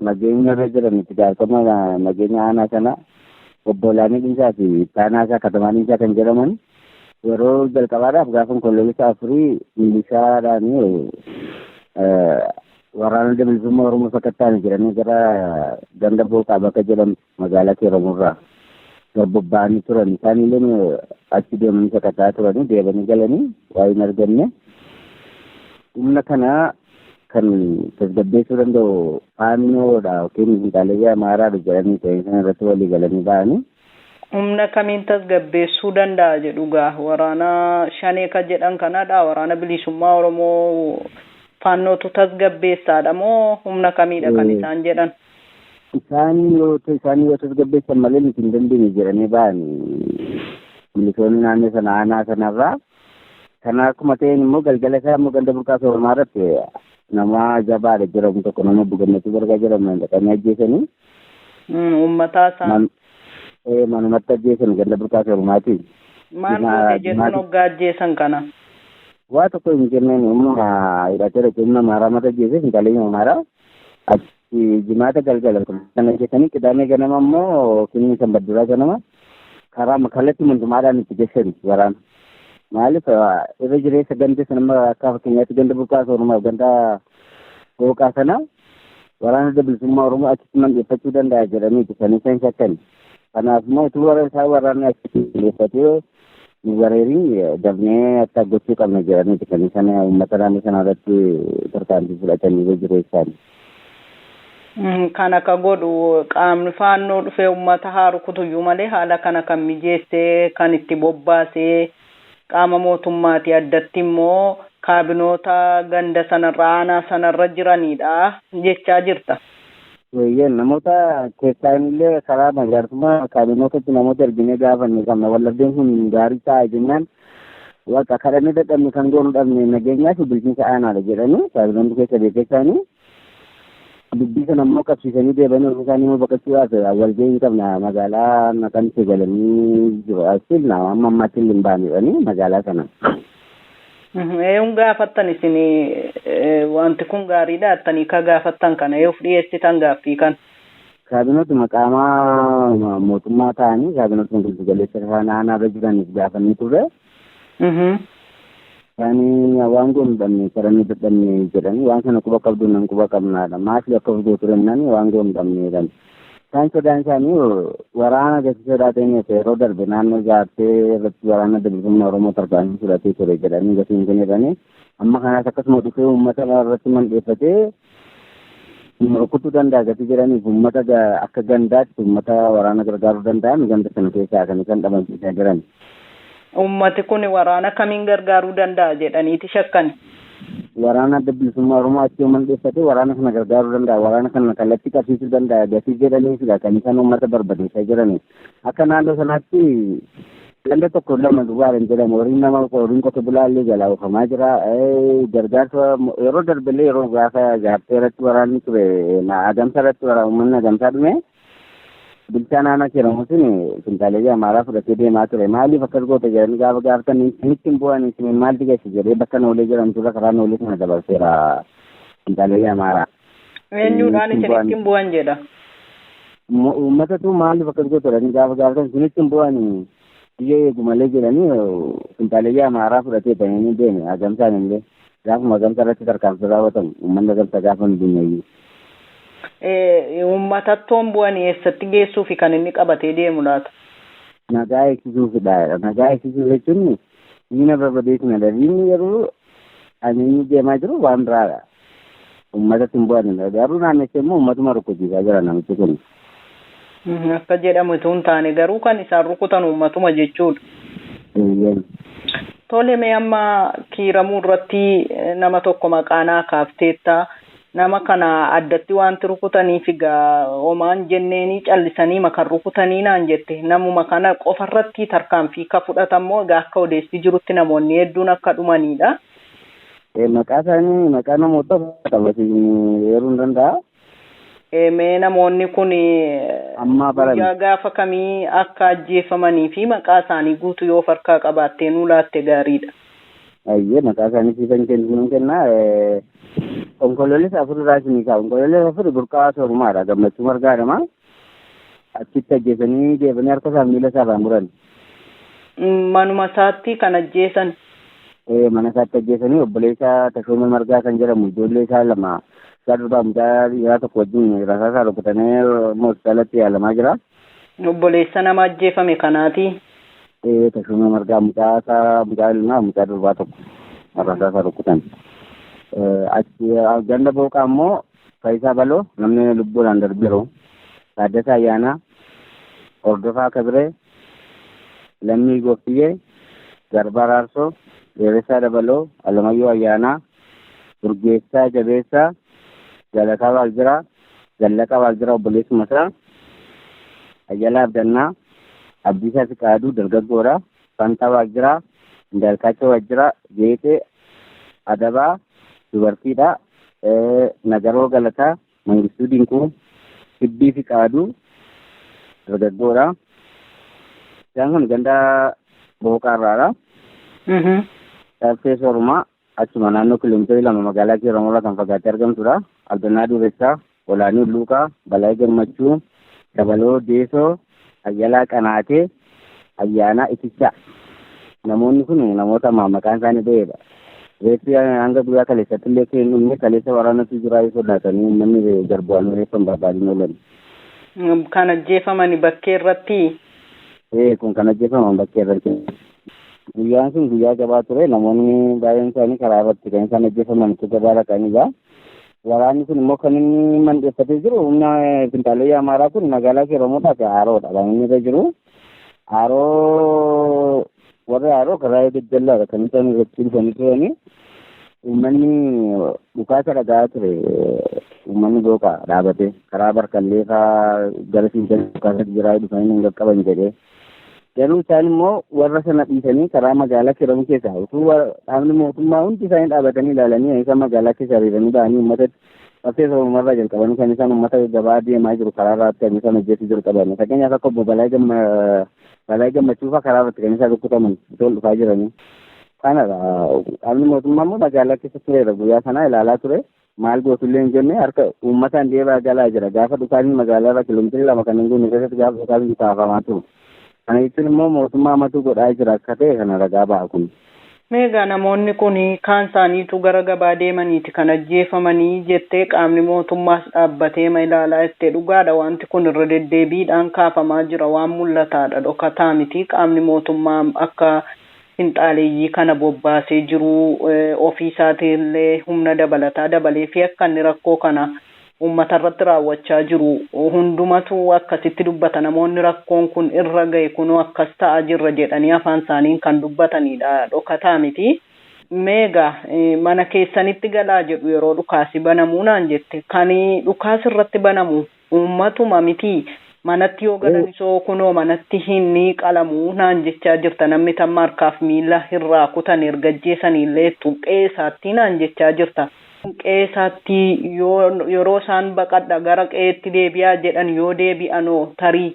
nageenya irra jiran itti gaafatama nageenya aanaa sana obbo Olaanii Dhiisaa fi Ittaanaa isaa Katamaa Dhiisaa kan jedhaman yeroo jalqabaadhaaf gaafa Onkoloolessa 4 milishaadhaan waraana bilisummaa Oromoo sakatta'an jedhanii gara ganda Booqaa bakka jedhamtu magaalaa Kiiramurraa bobba'anii turan. Isaan illee achi deemanii sakatta'aa turanii deebanii galanii waa hin arganne. Humna kana kan tasgabbeessuu danda'u Faannoodha yookiin finxaaleeyyii Amaaraadha jedhanii ta'e sana irratti walii galanii ba'anii. Humna kamiin tasgabbeessuu danda'a jedhu gaa waraana shanee kan jedhan kanadha. Waraana bilisummaa Oromoo Faannootu tasgabbeessaadha moo humna kamiidha kan isaan jedhan? Isaan yoo tasgabbeessan malee nuti hin dandeenye jedhanii ba'an milishoonni naannoo sana aanaa sanarraa. Kana akkuma ta'een immoo galgala isaa immoo ganda Burqaa Sooromaa irratti nama jabaadha jedhamu tokko nama Gammachuu Bargaa jedhamu dhaqanii ajjeesanii. Uummataa isaa. Manumatti ajjeesan ganda Burqaa Sooromaati. Maal goote jettuun hoggaa ajjeesan kana? Waa tokko hin jenneen humna hidhatee dhaqee humna Amaaraa mata ajjeese finxaaleenya Amaaraa. Achi jimaata galgala kan ajjeesanii qidaamee ganama immoo kinni sanbadduraa ganama karaa kallattii hundumaadhaan itti geessan waraana. Maaliif irra jireessa ganda sana akka fakkeenyaatti ganda Burqaa Soorumaaf ganda Booqaa sana waraana adda bilisummaa Oromoo achitti mandheeffachuu danda'a jedhanii kan isaan shakkan. Kanaaf immoo utuu warra isaa waraanni achitti mandheeffatee nu wareeriin dafnee akka gochuu qabna jedhanii kan isaan uummata naannoo sana irratti tarkaanfii fudhatanii irra jireessaan. Kan akka godhu qaamni faannoo dhufee uummata haa rukutuyyuu malee haala kana kan mijeessee kan itti bobbaasee qaama mootummaati addatti immoo kaabinoota ganda sanarra aanaa sanarra jiranidha jechaa jirta. Eeyyeen namoota keessaan illee karaa magaarsummaa kaabinootatti namoota erginee gaafanne qabna. Wallabdeen kun gaarii ta'a jennaan waaqa kadhannee dadhabne kan goonu dhabne nageenyaa fi bulchiinsa aanaadha jedhanii kaabinoonni keessa beekeessaanii dubbii sana immoo qabsiisanii deebanii ofii isaanii immoo baqachuudhaaf walgahii hin qabna magaalaa Naqamtee galanii jiru. Asiin amma ammaatti hin baane magaalaa sana. Eeyuun gaafattan isin wanti kun gaariidha jettanii ka gaafattan kana eeyuuf dhiyeessitan gaaffii kana? Kaabinootuma qaama mootummaa ta'anii kaabinootuma giddu galeessa aanaa irra jiraniif gaafannee turre. Isaanii waan goonu dhabne kadhannee dadhabne jedhanii waan kana quba qabdu nan quba qabnaadha. Maasii akka of gootu jennaan waan goonu dhabne jedhan. Isaan sodaan isaanii waraana gasi sodaatanii yeroo darbe naannoo Jaarsee irratti waraana bilisummaa Oromoo tarkaanfii fudhatee ture jedhanii gatii hin kennedhanii. Amma kanaas akkasuma dhufee uummata irratti mandheeffatee rukutuu danda'a gatii jedhaniif uummata akka gandaatti uummata waraana gargaaruu danda'an ganda sana keessaa kan isaan dhabamsiisaa jiran. Uummati kun waraana kamiin gargaaruu danda'a jedhaniiti shakkan. Waraana adda bilisummaa Oromoo achi yoo mandheeffate waraana kana gargaaruu danda'a, waraana kana kallattii qabsiisuu danda'a gatii jedhaniifidha kan isaan uummata barbadeessaa jiran. Akka naannoo sanaatti ganda tokko lama duwwaadhaan jedhamu horiin nama horiin qote bulaa illee jalaa oofamaa jira. Gargaarsa yeroo darbellee yeroo gaafa Jaarsee irratti waraanni ture Adamsaa irratti uummanni Adamsaa dhume bulchaa naannoo jedhamu sun finxaalee Amaaraa fudhatee deemaa ture. Maaliif akkas goota jedhanii gaafa gaafatan isinitti hin bu'an isin maaltu geesse jedhee bakka Noolee jedhamtu irra karaa Noolee sana dabarseera finxaalee Amaaraa. Eenyuudhaan isinitti hin bu'an jedha? Uummatatu maaliif akkas goota jedhanii gaafa gaafatan isinitti hin bu'an biyya eegu malee jedhanii finxaalee Amaaraa fudhatee bananii deeme Agamsaan illee gaafuma Agamsaa irratti tarkaanfii raawwatamu uummanni Agamsaa gaafa hin dunneeyyuu. Uummatattoon bu'anii eessatti geessuufi kan inni qabatee deemu laata? Nagaa eegsisuufidha. Nagaa eegsisuu jechuun diina barbadeessuudha. Diinni yeroo ani inni deemaa jiru waan biraadha. Uummatatti hin bu'anidha. Garuu naannessee immoo uummatuma rukuchiisaa jira namichi kun. Akka jedhamu itoo hin taane garuu kan isaan rukutan uummatuma jechuudha. Tole mee amma Kiiramuu irratti nama tokko maqaa naa kaafteetta. Nama kana addatti wanti rukutaniif egaa homaan jenneenii callisanii makan rukutanii naan jette. Namuma kana qofarratti tarkaanfii ka fudhatammoo egaa akka odeessi jirutti namoonni hedduun akka dhumanidha. Maqaa isaanii maqaa namoota qabatanii eeruu hin danda'a. Mee namoonni kun Amma barame. guyyaa gaafa kamii akka ajjeefamanii fi maqaa isaanii guutuu yoo farkaa qabaattee nuu laatte gaariidha. Ayyee maqaa isaanii siifan kennu kennaa. Onkoloolessa afur irraa isinii kaa'u. Onkoloolessa afur Burqaa Soorumaadha. Gammachuu Margaadhama. Achitti ajjeesanii deebanii harka isaaf miila isaa irraa muran. Manuma isaatti kan ajjeesan. Mana isaatti ajjeesanii obboleessa Tashoomee Margaa kan jedhamu ijoollee isaa lama isaa durbaa mucaa dhiiraa tokko wajjin rasaasa isaa rukutanii hospitaalatti yaalamaa jira. Obboleessa nama ajjeefame kanaati. Tashoomee Margaa mucaa isaa mucaa ilmaa mucaa durbaa tokko rasaasa isaa rukutan. Achi ganda Booqaa immoo Faayisaa Baloo namni lubbuudhaan darbeeru Taaddasaa Ayyaanaa, Hordofaa Kabiree, Lammii Gooftiyyee, Garbaa Raarsoo, Dheeressaa Dabaloo, Alamayyoo Ayyaanaa, Urgeessaa Jabeessaa, Galataa Waaqjiraa, Zallaqaa Waaqjiraa obboleessuma isaa, Ayyalaa Abdannaa, Abdiisaa Fiqaaduu dargaggoodha, Fantaa Waaqjiraa, Indaalkaachoo Waaqjiraa, Geetee Adabaa dubartiidha, Nagaroo Galataa, Mangistuu Dinquu, Hibbii Fiqaaduu dargaggoodha. Isaan kun ganda Booqaarraadha. Caffee Sorumaa achuma naannoo kiiloomeetirii 2 magaalaa Kiiramuurraa kan fagaattee argamtudha. Abdannaa Duressaa, Olaanii Hulluuqaa, Balaayii Gammachuu, Dabaloo Deesoo, Ayyalaa Qanaatee, Ayyaanaa Itichaa. Namoonni kun namoota maqaan isaanii ba'eedha. Reeffi hanga guyyaa kaleessatti illee hin dhumne, kaleessa waraanatu jira sodaatanii uummanni garbu'anii reeffa hin barbaadin oolan. Kan ajjeefamani bakkee irratti? Kun kan ajjeefaman bakkee irratti. Guyyaan sun guyyaa gabaa ture, namoonni baay'een isaanii karaa irratti kan isaan ajjeefaman gabaa dhaqanidha. Waraanni kun immoo kan inni mandheeffatee jiru humna finxaalee Amaaraa kun magaalaa Kiiramuudhaaf haaroodha kan inni irra jiru. Haaroo warra haaroo karaa daldalaadha kan isaan irratti dhufanii turanii. Uummanni dhukaasa dhaga'aa ture, uummanni booqa dhaabatee karaa barkallee fa'aa gara fiigan dhukaasa jiraa dhufanii hin qaqqaban jedhee. Garuu isaan immoo warra sana dhiisanii karaa magaalaa Kiiramuu keessaa utuu dhaabni mootummaa hundi isaanii dhaabatanii ilaalanii isaan magaalaa keessa hiriiranii ba'anii uummatatti caffee Oromoorraa jalqabanii kan isaan uummata gabaa deemaa jiru karaa irratti kan isaan hojjechuu jalqaban. Fakkeenyaaf akka obbo Balaayii Gammachuu fa'aa karaa irratti kan isaan rukutaman osoo dhufaa jiranii. Kanadha. Dhaabni mootummaa immoo magaalaa keessa tureera guyyaa sanaa ilaalaa ture. Maal gootullee hin jenne, harka uummataan deebaa galaa jira. Gaafa dhukaasni magaalaa irra kiiloomeetirii 2 kan hin guunne keessatti gaafa dhukaasni kaafamaa turu. Kana jechuun immoo mootummaa amatu godhaa jira akka ta'e kana ragaa ba'a kun. Meegaa namoonni kun kaan isaaniitu gara gabaa deemaniiti kan ajjeefamanii jettee, qaamni mootummaas dhaabbatee ma ilaalaa jettee, dhugaadha. Wanti kun irra deddeebiidhaan kaafamaa jira, waan mul'ataadha, dhokataa miti. Qaamni mootummaa akka finxaaleeyyii kana bobbaasee jiru, ofii isaatiillee humna dabalataa dabalee fi akka inni rakkoo kana uummata irratti raawwachaa jiru hundumatu akkasitti dubbata. Namoonni rakkoon kun irra ga'e kunoo akkas ta'aa jirra jedhanii afaan isaaniin kan dubbatanidha, dhokataa miti. Meegaa mana keessanitti galaa jedhu yeroo dhukaasi banamuu naan jette. Kan dhukaasi irratti banamu uummatuma miti? Manatti yoo galan isoo kunoo manatti hin ni qalamuu naan jechaa jirta. Namni tamma harkaaf miila irraa kutan erga ajjeesaniillee qe'ee naan jechaa jirta. Qe'eesaatti yeroo isaan baqadha gara qe'eetti deebi'aa jedhan yoo deebi'anoo tarii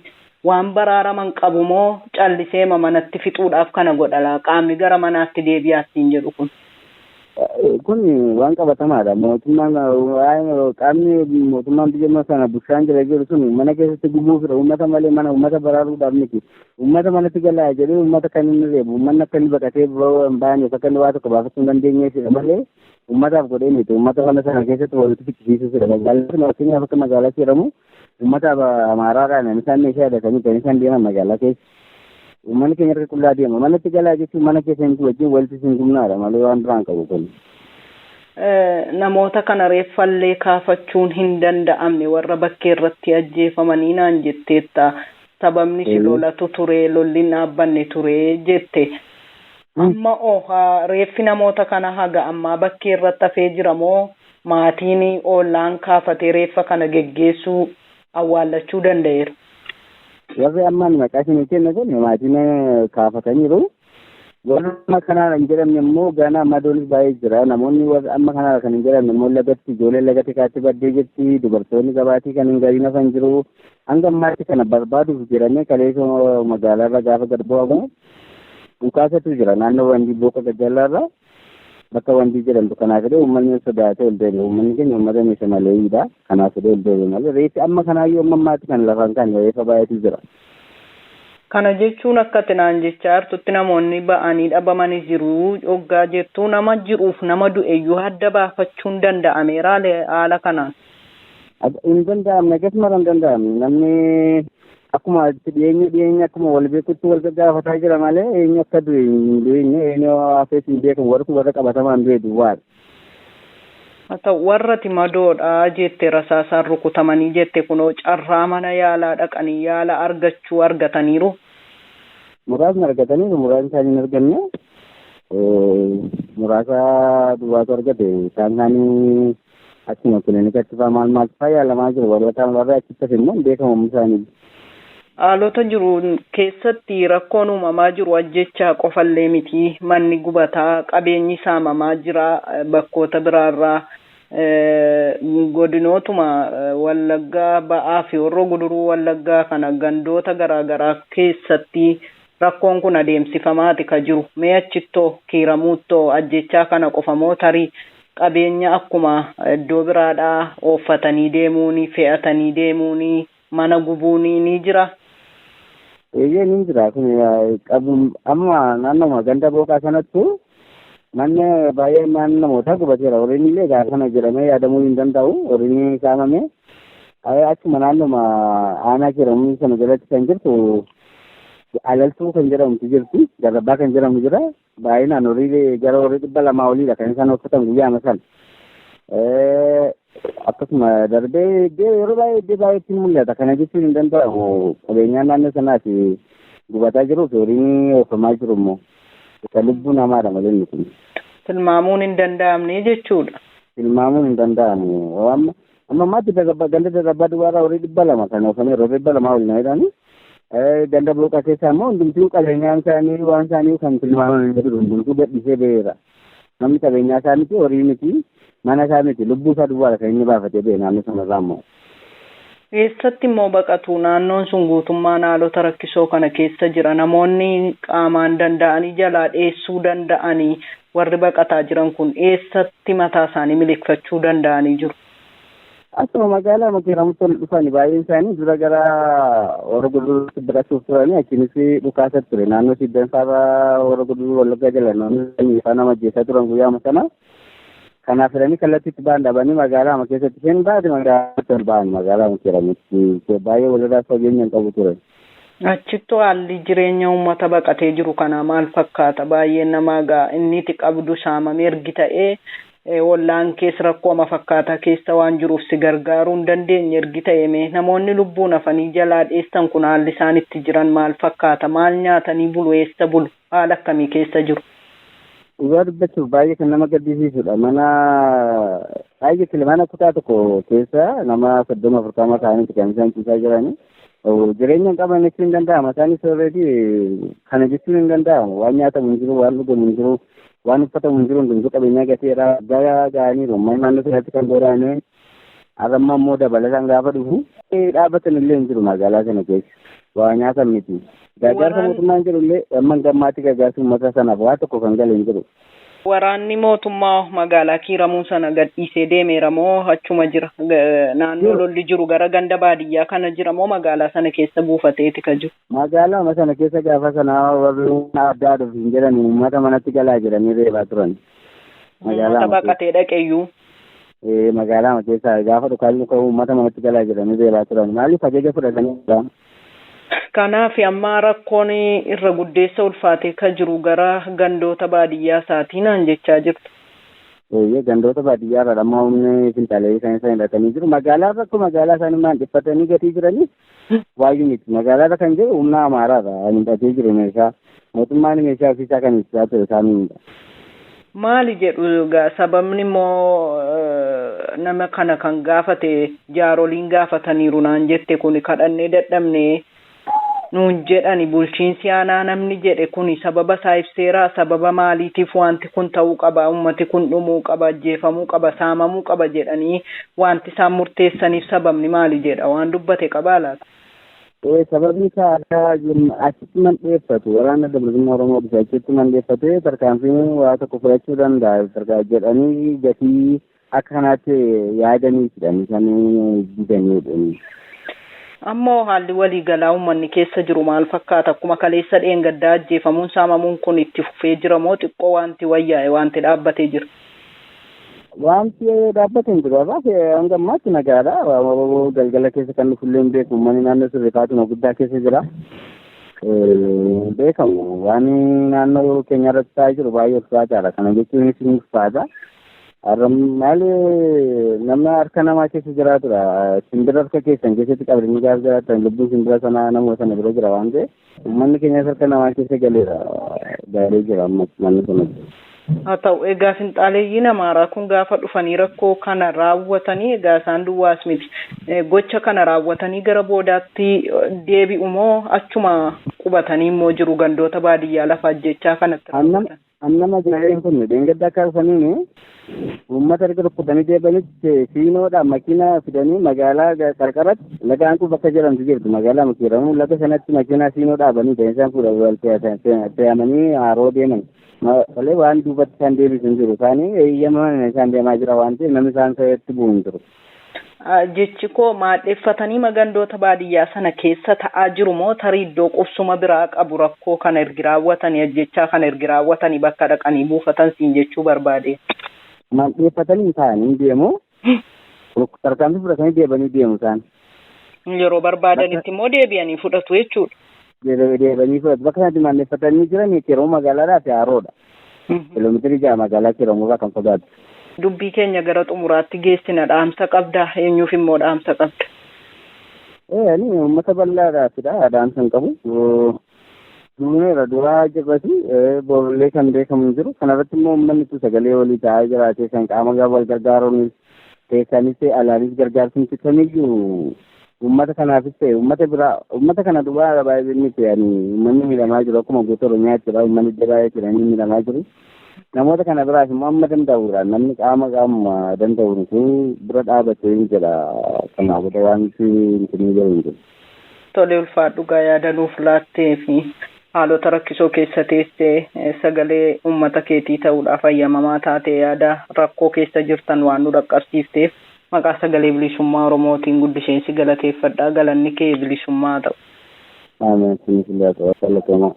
waan baraaraman qabu moo calliseema manatti fixuudhaaf kana godhala qaamni gara manaatti deebi'aa ittiin jedhu kun? Kun waan qabatamaadha. Mootummaan, qaamni mootummaan biyya sana bushaan jira jiru sun mana keessatti gubuufidha. Uummata malee mana uummata baraaruudhaaf miti. Uummata manatti galaa jedhee uummata kan inni reebu, uummanni akka inni baqatee hin baaneef, akka inni waa tokko baafachuu hin dandeenyeefidha malee uummataaf godhee miti. Uummata mana sana keessatti walitti fichisiisuufidha. Magaalaan sun fakkeenyaaf akka magaalaa jedhamu uummata Amaaraadhaan isaan meeshaa hidhatanii kan isaan deeman magaalaa keessa. Uummanni keenya harka qullaa deema. Manatti galaa jechuun mana keessa wajjin walitti sin gumnaadha malee waan biraan qabu kun. Namoota kana reeffallee kaafachuun hin danda'amne warra bakkee irratti ajjeefamanii naan jetteetta. Sababni si lolatu ture, lolli hin dhaabbanne ture jette. Amma oo reeffi namoota kana haga ammaa bakkee irratti hafee jira moo maatiin ollaan kaafatee reeffa kana geggeessuu awwaallachuu danda'eera? Warri ammaan maqaa isinii kenne kun maatiin kaafataniiru. Warri amma kanaa hin jedhamne immoo gana madoonis baay'ee jira. Namoonni warri amma kanaa kan hin jedhamne immoo lagatti ijoolleen lagatti kaatti baddee jirti. Dubartoonni gabaatii kan hin galiin hafan jiru. Hanga ammaatti kana barbaaduuf jedhamee kaleessa magaalaarra gaafa gad bu'amu dhukaasatu jira naannoo Wandii Booqa Gajjallaarra bakka Wandii jedhamtu. Kanaaf jedhee uummanni sodaatee ol deebi'e. Uummanni keenya uummata meeshaa maleeyyiidha. Kanaaf jedhee ol deebi'e malee reeffi amma kanaayyuu amma ammaatti kan lafaan kan reeffa baay'eetu jira. Kana jechuun akka ati naan jechaa jirtutti namoonni ba'anii dhabamanii jiru hoggaa jettuu, nama jiruuf nama du'eyyuu adda baafachuun danda'ameera haala kanaan? Hin danda'amne, akkasuma hin danda'amne. Namni akkuma itti dhiyeenya dhiyeenya akkuma wal beekutti wal gaggaafataa jira malee eenyu akka du'e hin dhiyeenye, eenyu hafees hin beekamu. Warri kun warra qabatamaan du'e duwwaadha. Haa ta'u, warra ati madoodha jette, rasaasaan rukutamanii jette kunoo carraa mana yaalaa dhaqanii yaala argachuu argataniiru? Muraasni argataniiru, muraasni isaanii hin arganne. Muraasa duwwaatu argate. Isaan isaanii achuma kilinikatti fa'aa maal maal fa'aa yaalamaa jiru. Warra kaan warra achitti hafe immoo hin beekamu isaanii. Haalota jiru keessatti rakkoon uumamaa jiru ajjechaa qofallee miti. Manni gubataa, qabeenyi saamamaa jira bakkoota biraarraa. Godinootuma Wallaggaa ba'aa fi Horroo Guduruu Wallaggaa kana gandoota garaagaraa keessatti rakkoon kun adeemsifamaati ka jiru. Mee achittoo Kiiramuuttoo ajjechaa kana qofamoo tarii qabeenya akkuma iddoo biraadhaa ooffatanii deemuuni, fe'atanii deemuuni, mana gubuuni ni jira? Eeyyee, ni jira. Kun amma naannoo ganda booqaa sanattu manni baay'ee mana namootaa gubateera. Horiin illee gaafa kana jedhamee yaadamuu hin danda'u. Horiin saamame. Achuma naannoma aanaa jedhamu sana jalatti kan jirtu Alaltuu kan jedhamtu jirti. Garrabbaa kan jedhamu jira. Baay'inaan horii gara horii 200 oliidha kan isaan uffatan guyyaa sana. Akkasuma darbee yeroo baay'ee iddoo baay'eetti mul'ata. Kana jechuun hin danda'amu. Qabeenyaan naannoo sanaati gubataa jiruuf horiin oofamaa jiru immoo. Isa lubbuu namaadha malee inni kun. Tilmaamuun hin danda'amne jechuudha. Tilmaamuun hin danda'amu. Amma ammaatti ganda darrabbaa duwwaarraa horii 200 kan oofame, horii 200 ol na jedhani. Ganda booqaa keessaa immoo hundumtuu qabeenyaan isaanii waan isaanii kan tilmaaman hin jiru, hundumtuu gadhiisee ba'eera. Namni qabeenyaa isaa miti, horii miti, mana isaa miti, lubbuu isaa duwwaadha kan inni baafatee ba'e naannoo sanarraa immoo. Eessatti immoo baqatu? Naannoon sun guutummaan haalota rakkisoo kana keessa jira. Namoonni qaamaan danda'anii jalaa dheessuu danda'anii warri baqataa jiran kun eessatti mataa isaanii miliqfachuu danda'anii jiru? Akkuma magaalaa Kiiramuutti ol dhufani baay'een isaanii dura gara Horroo Guduruutti baqachuuf turanii, achinis dhukaasa ture. Naannoo Siddan fa'aa Horroo Guduruu Wallaggaa jala naannoo faana nama ajjeesaa turan guyyaa sana. Kanaaf jedhanii kallattiitti ba'an dhabanii magaalaa keessatti isheen baate magaalaatti ol ba'an, magaalaa Kiiramuutti baay'ee walirraa fageenya hin qabu ture. Achittuu haalli jireenya uummata baqatee jiru kanaa maal fakkaata? Baay'een namaa gaa inni itti qabdu saamamee ergi ta'ee, ollaan keessa rakkoo ama fakkaataa keessa waan jiruuf si gargaaruu hin dandeenye ergi ta'e, mee namoonni lubbuun hafanii jalaa dheessan kun haalli isaan itti jiran maal fakkaata? Maal nyaatanii bulu? Eessa bulu? Haala akkamii keessa jiru? Dhugaa dubbachuuf baay'ee kan nama gaddisiisudha. Mana baay'ee mana kutaa tokko keessa nama 30 40 ta'aniiti kan isaan ciisaa jirani. Jireenya hin qaban jechuun hin danda'ama. Isaanis already kana jechuun hin danda'amu. Waan nyaatamu hin jiru, waan dhugamu hin jiru, waan uffatamu hin jiru, hundumtuu qabeenyaa gateera. Gara ga'aniiru. Uummanni naannoo sanatti kan godaane har'amma immoo dabalataan gaafa dhufu dhaabbatan illee hin jiru magaalaa sana keessa. Waa nyaatan miti. Gargaarsa mootummaan jiru illee amma gammaatti gargaarsi uummata sanaaf waa tokko kan gale hin jiru. Waraanni mootummaa magaalaa Kiiramuu sana gadhiisee deemeera moo achuma jira? Naannoo lolli jiru gara ganda baadiyyaa kana jira moo magaalaa sana keessa buufateeti ka jiru? Magaalaa sana keessa gaafa sana warri addaa dhufu hin jedhan, uummata manatti galaa jedhanii reebaa turan. Uummata baqatee dhaqeeyyuu. Magaalaa keessa gaafa dhukaasni ka'u uummata manatti galaa jedhanii reebaa turan. Maaliif ajaja fudhatanii? Kanaaf amma rakkoon irra guddeessa ulfaatee ka jiru gara gandoota baadiyyaa isaatii naan jechaa jirtu. Eeyyee, gandoota baadiyyaa irra amma humni finxaalee isaan isaan hidhatanii jiru. Magaalaa irra akkuma magaalaa isaanii maan dhiphatanii gatii jiranii waayuu miti. Magaalaa irra kan jiru humna Amaaraadha. Hidhatee jiru meeshaa. Mootummaan meeshaa ofiisaa kan ibsaa ture isaaniidha. Maali jedhu sababni immoo nama kana kan gaafate jaaroliin gaafataniiru naan jette kun kadhannee dadhabnee nuun jedhani, bulchiinsi aanaa namni jedhe kuni sababa isaa ibseeraa? Sababa maaliitiif wanti kun ta'uu qaba, ummati kun dhumuu qaba, ajjeefamuu qaba, saamamuu qaba jedhanii wanti isaan murteessaniif sababni maali jedha, waan dubbate qabaa laata? Sababni isaa achitti mandheeffatu, waraana bilisummaa Oromoo bisa achitti mandheeffatee tarkaanfii waa tokko fudhachuu danda'a jedhanii gatii akka kanaatti yaadanii jedhanii isaan didanii. Ammoo haalli waliigalaa uummanni keessa jiru maal fakkaata? Akkuma kaleessa dheengaddaa ajjeefamuun saamamuun kun itti fufee jira moo xiqqoo wanti wayyaa'e, wanti dhaabbatee jira? Wanti dhaabbate hin jiru. Har'aaf hanga ammaatti nagaadha. Galgala keessa kan dhufullee hin beeku. Uummanni naannoo sirriifaatuma guddaa keessa jira. Beekamu waan naannoo keenya irratti ta'aa jiru baay'ee ulfaataadha. Kana jechuunis ni ulfaata. Har'a maali namni harka namaa keessa jiraatudha. Simbira harka keessan keessatti qabdanii gaafa jiraatan lubbuun simbira sanaa nama sana bira jira waan ta'eef uummanni keenyas harka namaa keessa galeera. Galee jira amma naannoo sanatti. Haa ta'u, egaa finxaaleeyyiin Amaaraa kun gaafa dhufanii rakkoo kana raawwatanii, egaa isaan duwwaas miti. Gocha kana raawwatanii gara boodaatti deebi'u moo achuma qubatanii immoo jiru gandoota baadiyyaa lafa ajjechaa kanatti raawwatan? Annama gaa'een kun dheengadda akka dhufaniin uummata erga rukkutanii deebanitti siinoodhaan makiinaa fidanii magaalaa qarqaratti laga Hanquu bakka jedhamtu jirtu magaalaa Makiiramuu laga sanatti makiinaa siinoo dhaabanii kan isaan fuudhan fe'amanii haroo deeman. Malee waan duubatti isaan deebisu hin jiru. Isaanii eeyyama isaan deemaa jira waan ta'eef namni isaan fe'etti bu'u hin jiru. Jechi koo maadheeffatanii magandoota baadiyyaa sana keessa ta'aa jiru moo tarii iddoo qubsuma biraa qabu rakkoo kana ergi raawwatanii, ajjechaa kana ergi raawwatanii bakka dhaqanii buufatan siin jechuu barbaade? Maadheeffatanii taa'anii deemu. Tarkaanfii fudhatanii deebanii deemu isaan. Yeroo barbaadanitti immoo deebi'anii fudhatu jechuudha. Deebanii fudhatu. Bakka sanatti maadheeffatanii jiran Kiramuu magaalaadhaa fi haroodha. Kiiloomeetirii 6 magaalaa Kiramuu irraa kan fagaatu. Dubbii keenya gara xumuraatti geessina, dhaamsa qabda, eenyuuf immoo dhaamsa qabda? Ani uummata bal'aadhaafidha dhaamsa hin qabu. Duuneera du'aa jirrati borullee kan beekamu hin jiru. Kanarratti immoo uummanni sagalee walii ta'aa jiraatee kan qaama wal gargaaruunis keessaanis ta'e alaanis gargaarsi kamiyyuu uummata kanaafis ta'e uummata biraa uummata kana duwwaa baay'ee miti ani uummanni miidhamaa jiru akkuma guutuu Oromiyaatti jira uummanni iddoo baay'ee jira inni miidhamaa jiru. Namoota kana biraas immoo amma danda'uudha namni qaama qaamuma danda'uun bira dhaabatee hin jedha kanaa booda wanti hin jiru hin jiru. Tole, ulfaadhu gaa yaada nuuf laattee fi haalota rakkisoo keessa teessee sagalee uummata keetii ta'uudhaaf ayyamamaa taate yaada rakkoo keessa jirtan waan nu dhaqqabsiifteef maqaa sagalee bilisummaa Oromootiin guddiseensi galateeffadhaa, galanni kee bilisummaa ta'u. Ameen. Sinis illee haa ta'u. Galatoomaa.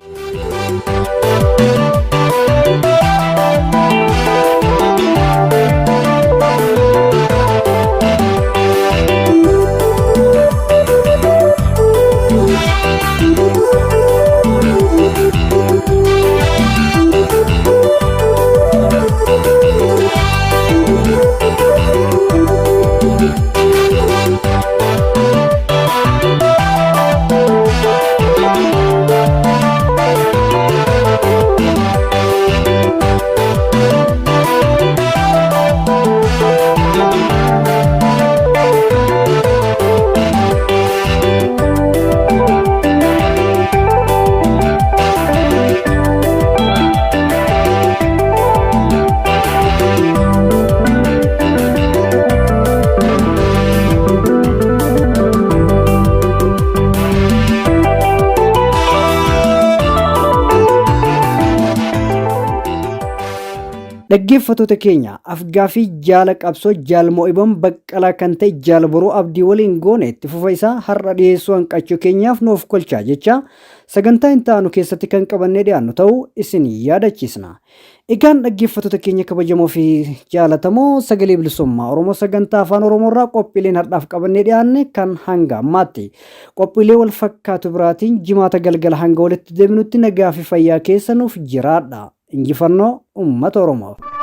Dhaggeeffattoota keenya, afgaaffii jaala qabsoo Jaal Mo'iboon Baqqalaa kan ta'e Jaal Boruu Abdii waliin goone itti fufa isaa har'a dhiyeessuu hanqachuu keenyaaf nuuf kolchaa jecha sagantaa hin taanu keessatti kan qabannee dhiyaannu ta'uu isin yaadachiisna. Egaan dhaggeeffattoota keenya kabajamoo fi jaalatamoo, sagalee bilisummaa Oromoo sagantaa afaan Oromoo irraa qophiileen har'aaf qabannee dhiyaanne kan hanga ammaatti. Qophiilee wal fakkaatu biraatiin jimaata galgala hanga walitti deebinutti nagaa fi fayyaa keessa nuuf jiraadha. Injifannoo uummata Oromoof.